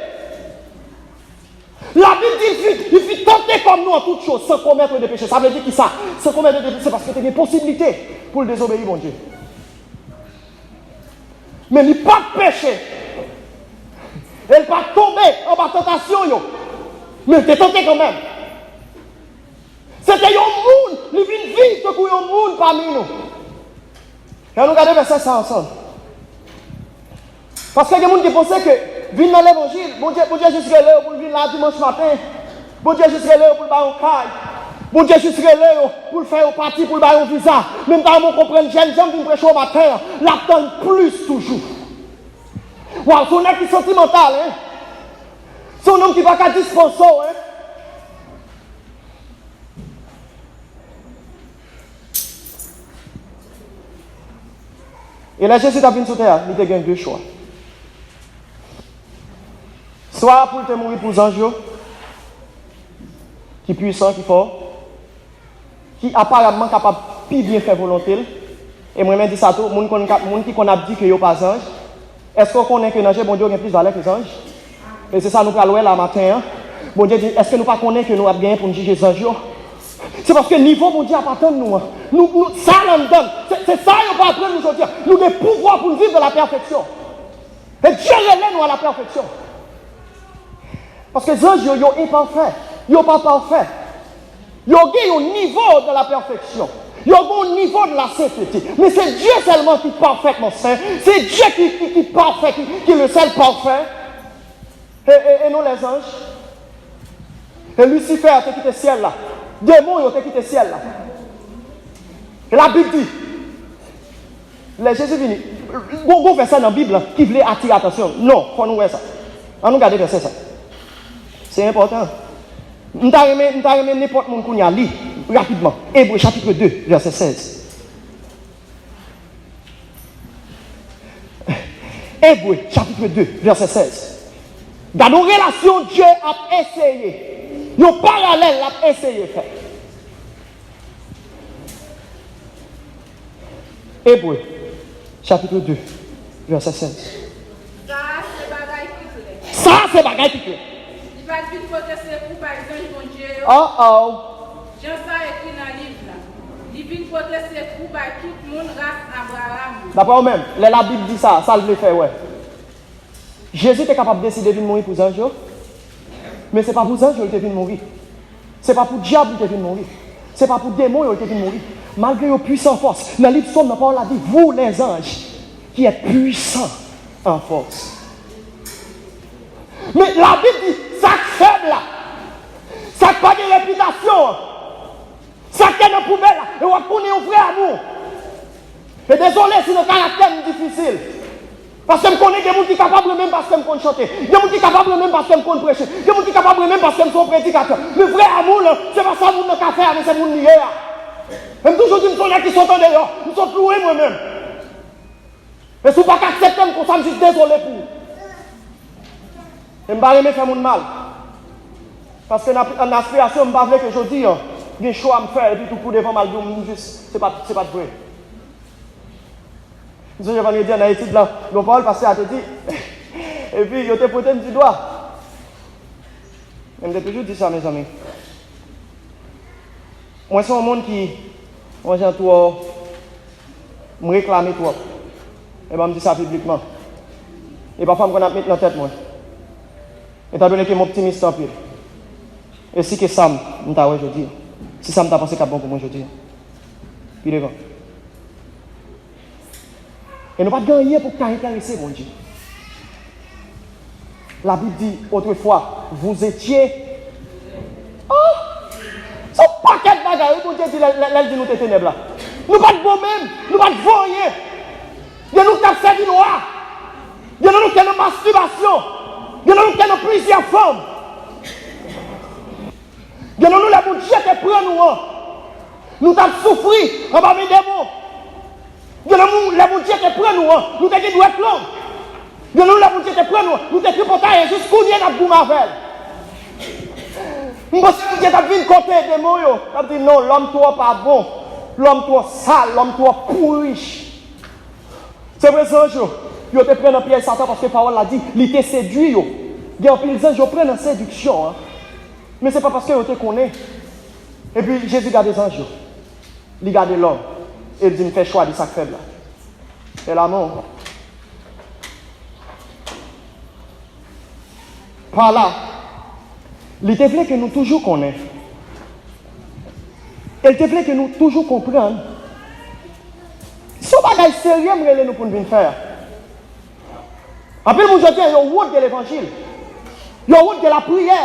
Labib di, il fut, il fut tenté comme nous en toutes choses, sans commettre de péché. Sa vle di ki sa? Sans commettre de péché, se paske te gen posiblite pou l dezobeyi Bondye. Men li pa t peche. E l pa t tonbe anba tantasyon yo. Men l te tante kanmenm. Se te yon moun, li vin viv tankou yon moun pami nou. Ann nou gade vèsè sa ansanm. Paske gen moun ki panse ke vin nan levanjil, Bondye, Bondye jis rele yo pou l vin la dimanch maten. Bondye jis rele yo pou l ba yo kay. Bondye jis rele yo pou l fè yo pati, pou l ba yo viza. Men m ta renmen w konprann, jèn jan m vin preche w maten an, l ap tann plis toujou. Waw, se yon nèg ki santimantal, en. Se yon nonm ki pa ka dispanse w, en. E lè Jezi t ap vin sou tè a, li te gen de chwa. Swa pou l te mouri pou zanj yo, ki pwisan, ki fò, ki aparamman kapab pi byen fè volonte l. E mwen renmen di sa tou, moun konn ka, moun ki konn ap di ke yo pa zanj, èske w konnen ke nan je Bondye w gen plis valè ke zanj? E se sa nou pral wè la maten an. Bondye di, èske nou pa konnen ke nou ap genyen pou n jije zanj yo? Se paske nivo Bondye ap atann nou an. Nou, nou, sa nan anndan n. Se, se sa yo pa aprann nou jodi a. Nou gen pouvwa pou n viv nan la pèfeksyon. E Dye rele nou a la pèfeksyon. Paske zanj yo, yo enpafè. Yo pa pafè. Yo gen yon nivo de la pèfeksyon. Yo gen yon nivo de la sentete. Men se Dye sèlman ki pafètman sen. Se Dye ki, ki, ki pafè, ki, ki le sèl pafè. E, e, e non lèzanj. E Lisifè te kite syèl la. Demon yo te kite syèl la. E Labib di, lè Jezi vini, gon, gon vèsè nan Bib la ki vle atire atansyon. Non, fò nou wè sa. Ann nou gade vèsè sa. Se enpòtan. M ta renmen, m ta renmen nenpòt moun kounye a li rapidman. Ebre chapit de, vèsè sèz. Ebre chapit de, vèsè sèz. Gade yon relasyon Dye ap eseye, yon paralèl l ap eseye fè. Ebre, chapit de, vèsè sèz. Sa a se bagay ki klè. Sa a se bagay ki klè. Li pa t vin pote sekou bay zanj Bondye yo. Oh, oh. Jan sa ekri nan liv la. Li vin pote sekou bay tout moun ras Abraram yo. Daprè ou menm, lè Labib di sa, sa l vle fè wè? Jezi te kapab deside vin mouri pou zanj yo, men se pa pou zanj yo l te vin mouri. Se pa pou dyab li te vin mouri. Se pa pou demon yo l te vin mouri. Malgre yo pwisan an fòs, nan liv Sòm nan, pawòl la di, vous les anges qui êtes puissants en force. Men Labib di, Sa k fèb la, sa k pa gen repitasyon an, sa k te nan poubèl la, e w ap konnen yon vrè amou. E dezole si nan karaktè m difisil. Paske m konnen gen moun ki kapab renmen m paske m konn chante. Gen moun ki kapab renmen m paske m konn preche. Gen moun ki kapab renmen m paske m se yon predikatè. Men vrè amou lan, se pa sa moun nan ka fè a, men se moun li ye a. E m toujou di m se yon nèg ki sot andeyò, m sot lwen mwen menm. E si w pa ka aksepte m konsa, m jis dezole pou ou. E m pa renmen fè moun mal. Paske nan, nan aspirasyon, m pa vle ke jodi a, gen chwa m fè, epi tou kou devan m al di w, m jis, se pa, se pa t vre. M sonje vandredi a nan etid lan, yon pawòl pastè a te di, epi yo te pote m di dwa. Men m te toujou di sa, mezanmi. Mwen se yon moun ki, yon jan twò, m reklame twòp. E ban m di sa piblikman. E pafwa m konn ap met nan tèt mwen. Etandone ke m optimis anpil. E si ke sa m, m ta wè jodi a. Si sa m ta panse k ap bon pou mwen jodi a. Pi devan. E nou pa t gen anyen pou k ta enterese Bondye. Labib di, autrefois, vous étiez. Oh! Se yon pakèt bagay, wi, Bondye di lè, lè, lè l di nou te tenèb la. Nou pa t bon menm, nou pa t vo anyen. Gen nou k t ap sèvi lwa. Gen nan nou k te nan mastibasyon. Gen nan nou k te nan plizyè fanm. Gen nan nou lè Bondye te pran nou an, nou t ap soufri anba men demon. Gen nan nou lè Bondye te pran nou an, nou te gen dwèt long. Gen nan nou lè Bondye te pran nou an, nou te tripotay e jis kounye a n ap goumen avè l. M panse Bondye t ap vin kote demon yo, t ap di non, lòm twò pa bon, lòm twò sal, lòm twò pouri. Se vre zanj yo, yo te pran nan pyèj Satan paske pawòl la di li te sedui yo. Gen anpil zanj yo pran nan sediksyon an. Men se pa paske yo te konnen. Epi Jezi gade zanj yo. Li gade lòm. E l di m fè chwa de sa k fèb la. E la non. Pa la, li te vle ke nou toujou konnen. E l te vle ke nou toujou konprann. Se yon bagay serye m rele nou pou n vin fè a. Anpil moun jodi a, yo wont de levanjil. Yo wont de lapriyè.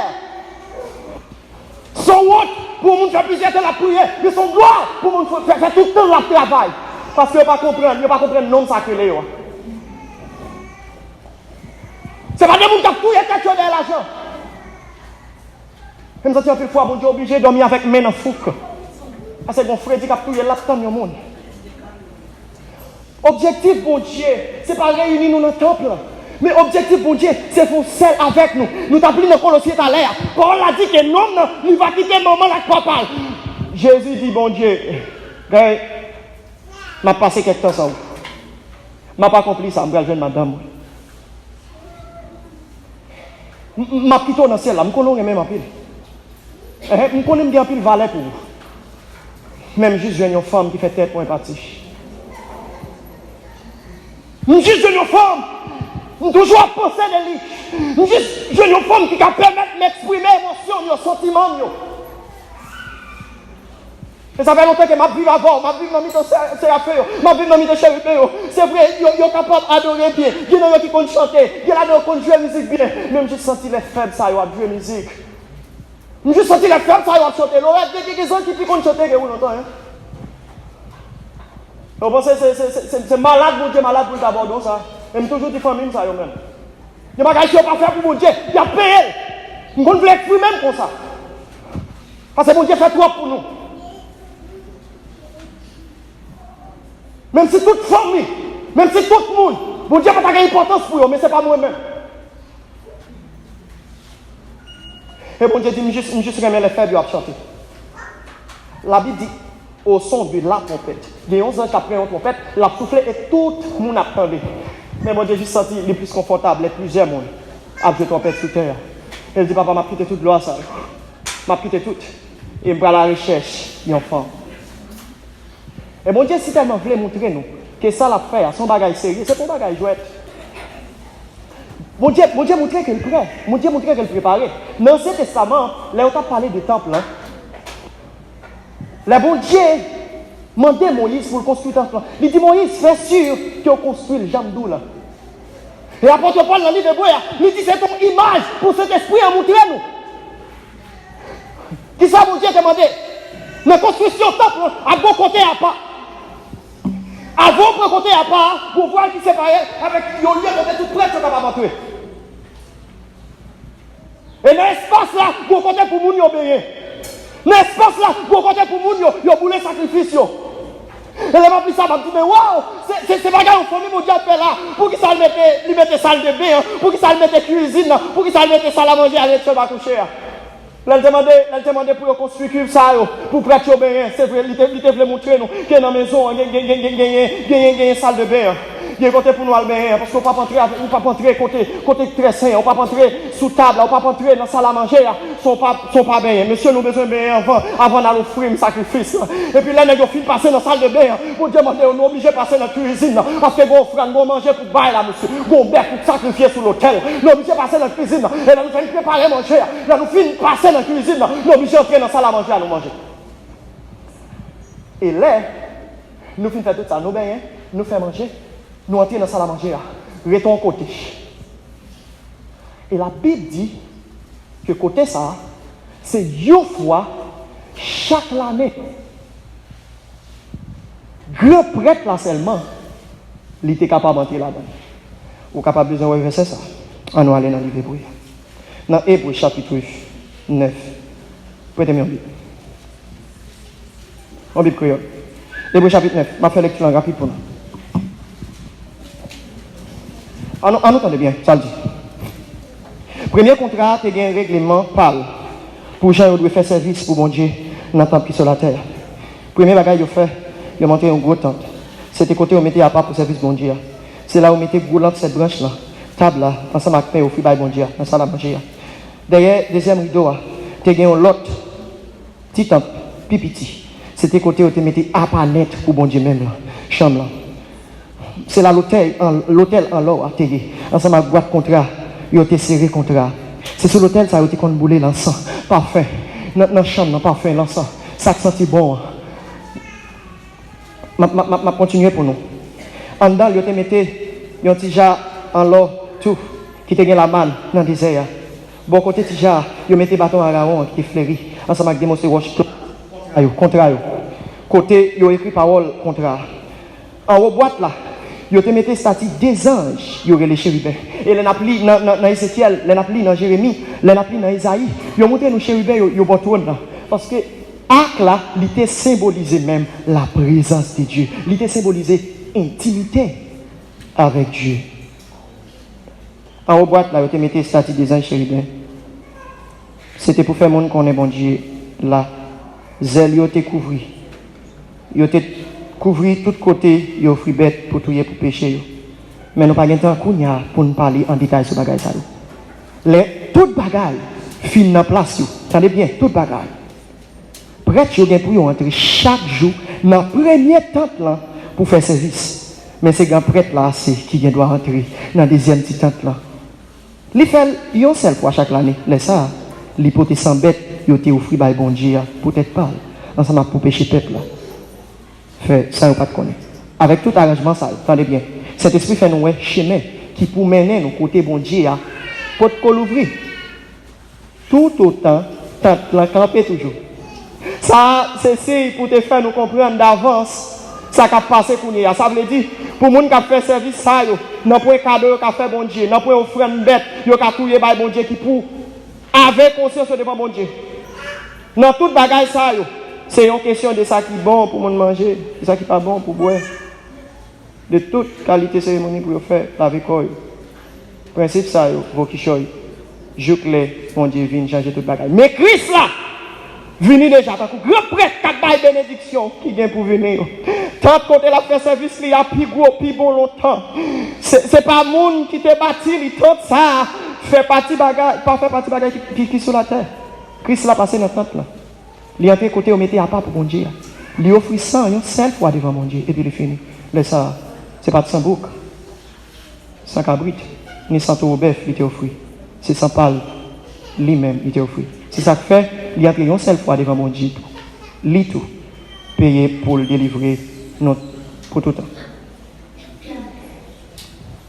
Se yon wont pou yon moun fè plizyè tan l ap priye, men se yon glwa pou moun fè, fè, fè tout tan l ap travay. Paske yo pa konprann, yo pa konprann nonm sa k rele yo a. Se pa de moun k ap touye tèt yo dèyè lajan. E m santi anpil fwa Bondye oblije dòmi avèk men nan fouk. Paske gon fredi k ap touye l, l ap tann yon moun. Objektif Bondye, se pa reyini nou nan tanp lan. Men objektif Bondye, se fè yon sèl avèk nou. Nou t ap li nan Kolosyen talè a. Pawòl la di ke nonm nan, li va kite manman l ak papa l. Jezi di Bondye, gade, m ap pase kèk tan san ou. M ap akonpli sa, m pral jwenn madanm mwen. M, m, m ap kite w nan syèl la, m konnen w renmen m anpil. Ehe, m konnen m gen anpil valè pou ou. Men m jis jwenn yon fanm ki fè tèt mwen pati. M jis jwenn yon fanm, m toujou ap panse de li. M jis jwenn yon fanm ki ka pèmèt m eksprime emosyon m yo, santiman m yo. E sa fè lontan ke m ap viv avè w, m ap viv nan mitan se-, serafen yo, m ap viv nan mitan cheriben yo. Se vre, yo, yo kapab adore byen, gen nan yo ki konn chante, gen ladan yo konn jwe mizik byen, men m jis santi lè fèb sa yo ap jwe mizik. M jis santi lè fèb sa yo ap chante. Lorèt, gen, gen, gen zanj ki pi konn chante ke ou lontan, en. Yo panse se, se, se, se, se malad Bondye malad pou l ta ba w don sa. E m toujou di fanmi m sa yo menm. Gen bagay si yo pa fè pou Bondye, y ap peye l. M konn vle eksprime m konsa. Paske Bondye fè twòp pou nou. Menm si tout fanmi, menm si tout moun, Bondye pa ta gen enpòtans pou yo, men se pa mwen menm. E Bondye di m jis, m jis renmen lè fèb yo ap chante. Labib di, au son de la trompette. Gen yon zanj k ap pran yon twonpèt, l ap soufle e tout moun ap tande. Men Bondye jis santi li plis konfòtab lè plizyè moun ap jwe twonpèt sou tè a. E l di, papa, m ap kite tout glwa sa yo. M ap kite tout. E m pral arechèch yon fanm. E Bondye sitèlman vle montre nou ke sa l ap fè a, se yon bagay serye, se pa yon bagay jwèt. Bondye, Bondye montre ke l prè. Bondye montre ke l prepare. Nan Ansyen Testaman an, lè yo t ap pale de tanp lan, lè Bondye mande Moyiz pou l konstwi tanp lan, li di Moyiz, fè si ke w konstwi l jan m di w la. E apot Pòl nan liv Ebre a, li di se yon imaj pou Sentespri an montre nou. Kisa Bondye te mande? Nan konstriksyon tanp lan, ap gen yon kote apa. Avan w pran kote apa a, gen yon vwal ki separe l avèk yon lye kote tout prèt yo kapab antre. E nan espas la, gen yon kote pou moun yo benyen. Nan espas la, gen yon kote pou moun yo, yo boule sakrifis yo. E lè m ap li sa, m ap di, men waw, se, se, se bagay yon fanmi Bondye ap fè la. Poukisa l mete, li mete sal de ben an? Poukisa l mete kwizin nan? Poukisa l mete sal a manje a, lè chanm a kouche a? Lè l te mande, lè l te mande pou yo konstwi kuiv sa yo, pou prèt yo benyen, se vre, li te, li te vle montre nou ke nan mezon an, gen, gen, gen, gen, genyen, genyen, genyen sal de ben an. Gen kote pou nou al benyen an, paske w p ap antre avè, ou p ap antre kote, kote ki trè sen an, ou p ap antre sou tab la, ou p ap antre nan sal a manje a, san w pa, san w pa benyen. Mesye, nou bezwen benyen anvan, avan n al ofri m sakrifis la. Epi lè nèg yo fin pase nan sal de ben an, Bondye mande yo, nou oblije pase nan kwizin nan, paske gen ofrann, gen manje pou bay la, mesye. Gen bèf pou sakrifye sou lotèl. Nou oblije pase nan kwizin nan. E lè nou fin prepare manje a, lè nou fin pase nan kwizin nan, nou oblije antre nan sal a manje a, nou manje. E lè nou fin fè tout sa, nou benyen, nou fè manje, nou antre nan sal a manje a, rete yon kote. E Labib di ke kote sa a, se yon fwa chak lane. Gran prèt la sèlman, li te kapab antre ladan l. Ou kapab bezwen wè vèsè sa. Ann nou ale nan liv Ebre a. Nan Ebre chapit nèf. Prete m yon Bib. Yon Bib kreyòl. Ebre chapit nèf. M ap fè lekti lan rapid pou nou. Ann nou, ann nou tande byen sa l di. Premye kontra a te gen regleman pa l pou jan yo dwe fè sèvis pou Bondye nan tanp ki sou latè a. Premye bagay yo fè, yo monte yon gwo tant. Se te kote yo mete apa pou sèvis Bondye a. Se la yo mete gwo lant sèt branch lan, tab la, ansanm ak pen yo ofri bay Bondye a, nan sal a manje a. Dèyè dezyèm rido a, te gen yon lòt ti tant pi piti. Se te kote yo te mete apa nèt pou Bondye menm lan, chanm lan. Se la lotèl an, lotèl an lò a te ye, ansanm ak bwat kontra, yo te sere kontra. Se sou lotèl sa yo te konn boule lansan, pafen, nan, nan chanm nan, pafen, lansan, sa k santi bon an. M ap, m ap, m ap, m ap kontinye pou nou. Anndan l, yo te mete yon ti ja an lò tou ki te gen laman nan dezè a. Bò kote ti ja a, yo mete baton Arawon an ki te fleri, ansanm ak de moso wòch kontra yo, kontra yo, kote yo ekri pawòl kontra a. Anwo bwat la, yo te mete estati de zanj yo rele cheriben. E lè n ap li nan, nan, nan Ezekyèl, lè n ap li nan Jeremi, lè n ap li nan Ezayi, yo montre nou cheriben yo, yo bò twòn nan. Paske ak la, li te senbolize menm laprezans de Dye. Li te senbolize entimite avèk Dye. Anwo bwat la, yo te mete estati de zanj cheriben. Se te pou fè moun konnen Bondye la. Zèl yo te kouvri. Yo te kouvri tout kote yo ofri bèt pou touye pou peche yo. Men nou pa gen tan kounye a pou n pale an detay sou bagay sa yo. Lè tout bagay fin nan plas yo, tande byen, tout bagay. Prèt yo gen pou yo antre chak jou nan premye tant lan pou fè sèvis. Men se gran prèt la ase ki gen dwa antre nan dezyèm ti tant lan. Li fè l yon sèl fwa chak lane. Lè sa a, li pote san bèt yo te ofri bay Bondye a poutèt pa l, ansanm ak pou peche pèp la. Fè sa yo pa t konnen. Avèk tout aranjman sa yo, tande byen, Sentespri fè nou wè chemen ki pou mennen nou kote Bondye a potko louvri. Toutotan tant lan kanpe toujou. Sa a se siy pou te fè nou konprann davans sa k ap pase kounye a. Sa vle di, pou moun k ap fè sèvis sa yo, nan pwen kado yo ka fè Bondye, nan pwen ofrann bèt yo ka touye bay Bondye ki pou ave konsyans yo devan Bondye. Nan tout bagay sa yo, se yon kesyon de sa ki bon pou moun manje, de sa ki pa bon pou bwè, de tout kalite seremoni pou yo fè lave kò yo. Prensip sa yo vo kichòy jouk lè Bondye vin chanje tout bagay. Men Kris la vini deja tankou gran prèt k ap bay benediksyon ki gen pou vini yo. Tant kote l ap fè sèvis li a pi gwo, pi bon lontan. Se, se pa moun ki te bati li. Tant sa a fè pati bagay, pa fè pati bagay ki, ki, ki sou latè. Kris la pase nan tant lan. Li antre kote yo mete apa pou Bondye a. Li ofri san yon sèl fwa devan Bondye, epi li fini. Lè sa a, se pa t san bouk, san kabrit, ni san towo bèf li te ofri. Se san pa l li menm li te ofri. Se sa k fè li antre yon sèl fwa devan Bondye tou. Li tou peye pou l delivre nou pou toutan.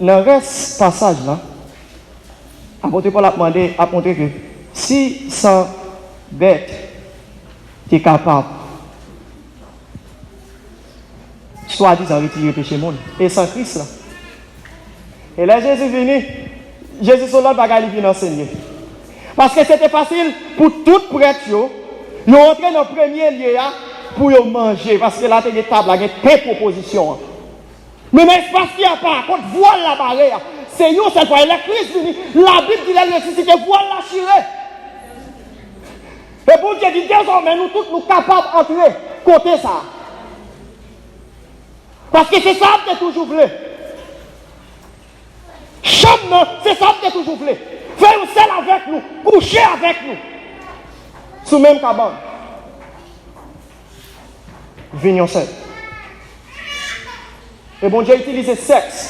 Nan rès pasaj la, apot Pòl ap mande, ap montre ke si san bèt te kapab swadizan retire peche moun, e san Kris la. E lè Jezi vini, Jezi se yon lòt bagay li vin ansenye. Paske se te fasil pou tout prèt yo, yo antre nan premye lye a pou yo manje, paske la te gen tab la, gen pen pwopozisyon an. Men nan espas ki apa, kot vwal la bare a, se yon sèl fwa. E lè Kris vini, Labib di lè l resisite, vwal la chire. E Bondye di, dezòmè, nou tout, nou kapab antre kote sa a. Paske se sa l te toujou vle. Chanm nan, se sa l te toujou vle. Fè yon sèl avèk nou, kouche avèk nou sou menm kabann. Vin yon sèl. E Bondye itilize sèks.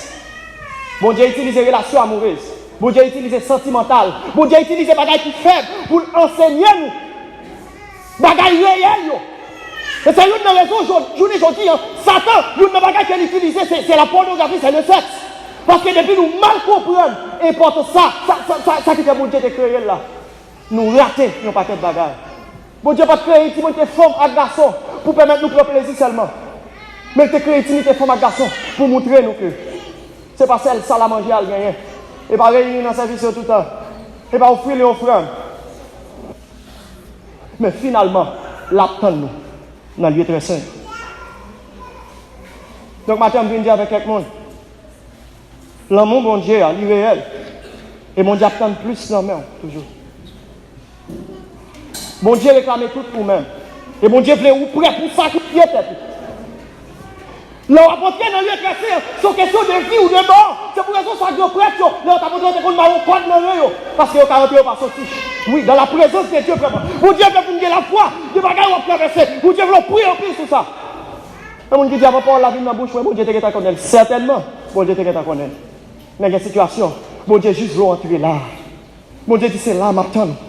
Bondye itilize relasyon amourez. Bondye itilize santimantal. Bondye itilize bagay ki fèb pou l ansenye nou bagay reyèl yo. E se youn nan rezon, jou- jounen jodi an, Satan, youn nan bagay ke l itilize, se, se la pònografi, se le sèks. Paske depi nou mal konprann enpòtans sa, sa, sa, sa, sa ki fè Bondye te kreye l la, nou rate yon pakèt bagay. Bondye pa t kreye itimite fanm ak gason pou pèmèt nou pran plezi sèlman. Men l te kreye itimite fanm ak gason pou montre nou ke se pa sèl sal a manje a l genyen. E pa reyini nan sèvis yo toutan. E pa ofri li ofrann. Men finalman, l ap tann nou nan lye trè sen. Donk, maten, m vin di avèk kèk moun, lanmou Bondye a, li reyèl. E Bondye ap tann plis nan men w toujou. Bondye reklame tout ou menm. E Bondye vle ou prè pou sakrifye tèt ou. Lè w ap antre nan lye trè sen an, se yon kesyon de vi ou de mò. Se pou rezon sa, granprèt yo, lè yo t ap antre, yo te konn mare yon kòd nan ren yo. Paske yo ka rantre, yo pa soti. Wi, dans la présence de Dieu, vrèman. Bondye vle pou n gen lafwa. Gen bagay w ap travèse. Bondye vle w priye anpil sou sa. Gen moun ki di, avan pawòl la vin nan bouch mwen, Bondye te gentan konnen l. Sètènman, Bondye te gentan konnen l. Men gen sitiyasyon, Bondye jis vle w antre la. Bondye di, se la m ap tann ou.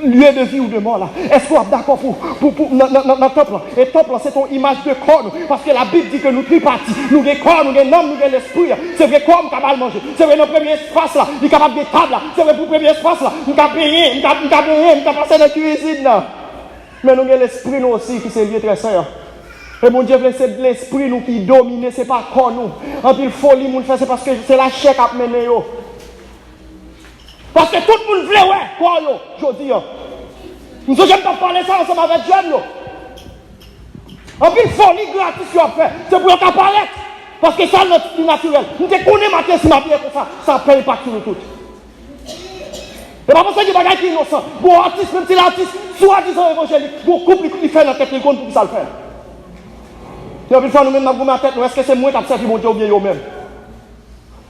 Lye de vi ou de mò la. Èske w ap dakò pou, pou, pou, nan, nan, nan, nan tanp lan? E tanp lan, se te yon imaj de kò nou. Paske Labib di ke nou tripati. Nou gen kò, nou gen nanm, nou gen lespri. Se vre, kò m ka ba l manje. Se vre, nan premye espas la, li kapab gen tab la. Se vre, pou premye espas la, m ka benyen, m ka, m ka benyen, m ka pase nan kwizin nan. Men nou gen lespri nou osi, ki se lye trè sen an. E Bondye vle se lespri nou ki domine, se pa kò nou. Anpil foli moun fè, se paske se lachè k ap mennen yo. Paske tout moun vle wè kò yo jodi an. M sonje m t ap pale sa ansanm avèk jèn yo. Anpil foli gratis yo ap fè, se pou yo ka parèt. Paske sa nan li natirèl. M te konnen maten si m abiye konsa, sa ap fè enpak sou nou tout. E pa panse gen bagay ki inosan. Bon, atis, menm si l atis, swadizan evanjelik, gon koup li, li fè nan tèt li, li konn poukisa l fè l. Gen anpil fwa nou menm n ap goumen ak tèt nou, èske se mwen k ap sèvi Bondye oubyen yo menm?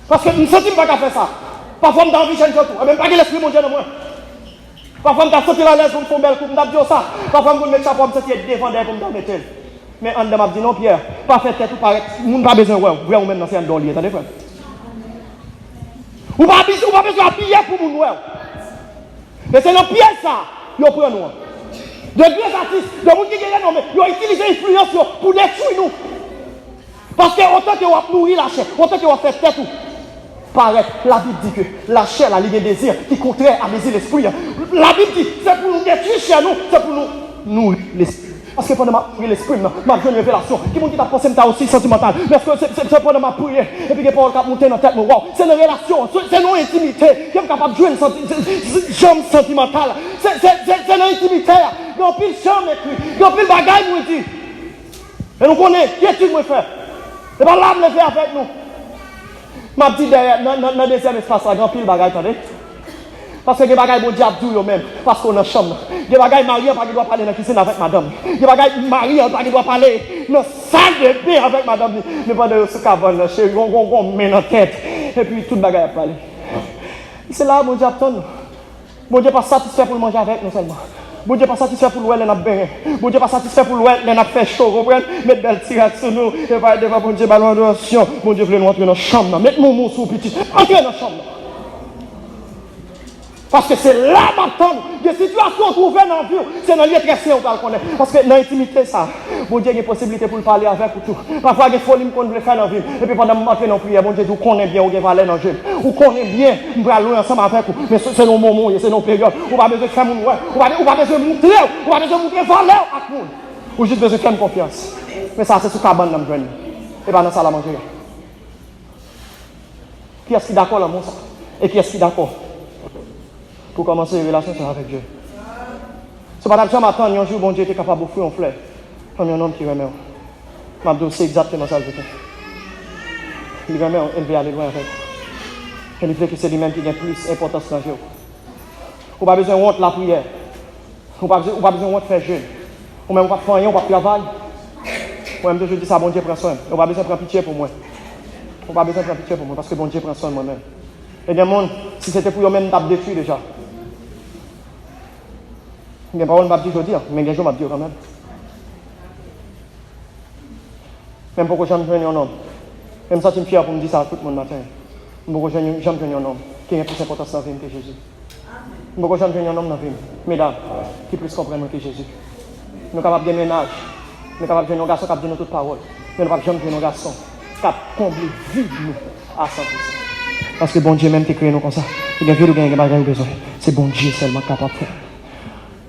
Paske m santi m pa ka fè sa. Pafwa m ta anvi jèn jan tou. Ebyen, m pa gen lespri Bondye nan mwen. Pafwa m ta santi l alèz pou m fè yon bèl koup, m t ap di w sa. Pafwa m konn met chapo a, m santi e devan dèyè pou m ta mete l. Men anndan m ap di, non, Pyè, pa fè tèt ou parèt. Moun pa bezwen wè w. Vrè ou menm nan, se anndan w li ye, tande, frè m. Ou pa, ou pa bezwen abiye pou moun wè w. E se nan pyèj sa a yo pran nou an. De grands artistes, de moun ki gen renome, yo itilize enfliyans yo pou detwi nou. Paske otan ke w ap nouri lachè, otan ke w ap fè tèt ou parèt, Labib di ke lachè la, li gen dezi ki kontrè a dezi lespri an. Labib di, se pou nou detwi chè nou, se pou nou nouri lespri. Paske pandan m ap nouri lespri m nan, m ap jwenn revelasyon. Ki moun ki t ap panse m ta osi santimantal? Men èske se, se, se pandan m ap priye, epi gen pawòl k ap moute nan tèt mwen, waw, se nan relasyon, se, se nan entimite ke m kapab jwenn santi, se, se, se, jan m santimantal. Se, se, se, se nan entimite a. Gen anpil chan m ekri, gen anpil bagay mwen di. E nou konnen ki etid mwen fè. E pa la m leve avèk nou. M ap di dèyè, nan, nan, nan dezyèm espas la, gen anpil bagay, tande. Paske gen bagay Bondye ap di w yo menm, paske w nan chanm nan. Gen bagay mari an pa gen dwa pale nan kizin avèk madanm li. Gen bagay mari an pa gen dwa pale nan sal de ben avèk madanm li. Men pandan yo sou kabann nan, cheri, gon, gon, gon men nan tèt. Epi tout bagay ap pale. Se la Bondye ap tann nou. Bondye pa satisfè pou l manje avèk nou sèlman. Bondye pa satisfè pou l wè lè n ap benyen. Bondye pa satisfè pou l wè lè n ap fè cho, konprann? Met bèl ti rad sou nou, e parèt devan Bondye, ba nou adorasyon. Bondye vle nou antre nan chanm nan. Met moumou sou pitit. Antre nan chanm nan. Paske se la m ap tann ou. Gen sitiyasyon ou twouve nan vi w, se nan lye trè sen ou pral konnen. Paske nan entimite sa, Bondye gen posiblite pou l pale avèk ou tou. Pafwa gen foli m konn vle fè nan vi m. Epi pandan m antre nan priyè, Bondye di, ou konnen byen ou gen valè nan je m. Ou konnen byen m pral lwen ansanm avèk ou. Men se, se nan yon moman w ye, se nan yon peryòd. Ou pa bezwen fè moun wè. Ou pa, ou pa bezwen montre w. Ou pa bezwen montre valè w ak moun. Ou jis bezwen fè m konfyans. Men sa se sou kabann nan m jwenn li. E pa nan sal a manje a. Kiyès ki dakò lanmou sa? E kiyès ki dakò pou kòmanse relasyon sa avèk Dye? Si w pa t ap janm atann yon jou Bondye te kapab ofri yon flè kòm yon nonm ki renmen w, m ap di w se egzakteman sa l vle fè. Li renmen w e l vle ale lwen avèk ou. E li vle ke se li menm ki gen plis enpòtans nan je w. Ou pa bezwen wont lapriyè. Ou pa bezwen, ou pa bezwen wont fè jèn. Ou menm ou p ap fè anyen, ou p ap travay. Mwen menm toujou di sa, Bondye pran swen m. Ou pa bezwen pran pitye pou mwen. Ou pa bezwen pran pitye pou mwen, paske Bondye pran swen mwen menm. E gen moun, si se te pou yo menm, m t ap detwi deja. Gen pawòl m p ap di jodi a, men gen jou m ap di yo kanmenm. Men m poko janm jwenn yon nonm. Men m santi m fyè pou m di sa ak tout moun maten. M poko jwenn, janm jwenn yon nonm ki gen plis enpòtans nan vi m ke Jezi. M poko janm jwenn yon nonm nan vi m, medam, ki plis konprann mwen ke Jezi. Nou kapab gen mennaj, nou kapab jwenn yon gason k ap di nou tout pawòl, men nou p ap janm jwenn yon gason k ap konble vid nou a san pousan. Paske Bondye menm te kreye nou konsa. Ou gen vid, ou gen, gen bagay ou bezwen. Se Bondye sèlman k kapab fè.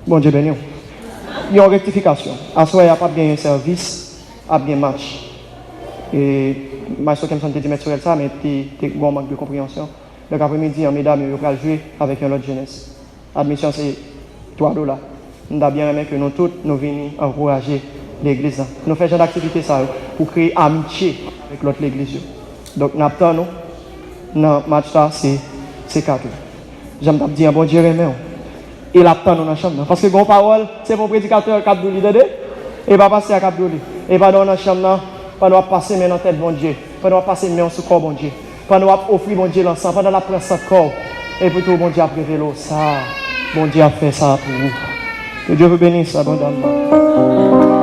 Bondye beni w. Yon rektifikasyon. Aswè a p ap genyen sèvis, ap gen match. E Maestro Kemson te di Mèt Sorèl sa, men te, te gen yon mank de konpreyansyon. Donk, apremidi an, medam yo, yo pral jwe avèk yon lòt jenès. Admisyon se twa dola. M ta byen renmen ke nou tout, nou vini ankouraje legliz la. Nou fè jan d aktivite sa yo pou kreye amitye avèk lòt legliz yo. Donk, n ap tann nou nan match la, se, se kat ou. Jan m t ap di an, Bondye renmen w. E l ap tann ou nan chanm nan. Paske gen yon pawòl, se pa yon predikatè k ap di w li, tande? E pa pastè a k ap di w li. E pandan w nan chanm nan, pandan w ap pase men nan tèt Bondye, pandan w ap pase men w sou kò Bondye, pandan w ap ofri Bondye lansan, pandan l ap pran sant kò w, epi tou Bondye ap revele w sa. Bondye ap fè sa pou ou. Que Dieu vous bénisse abondamment.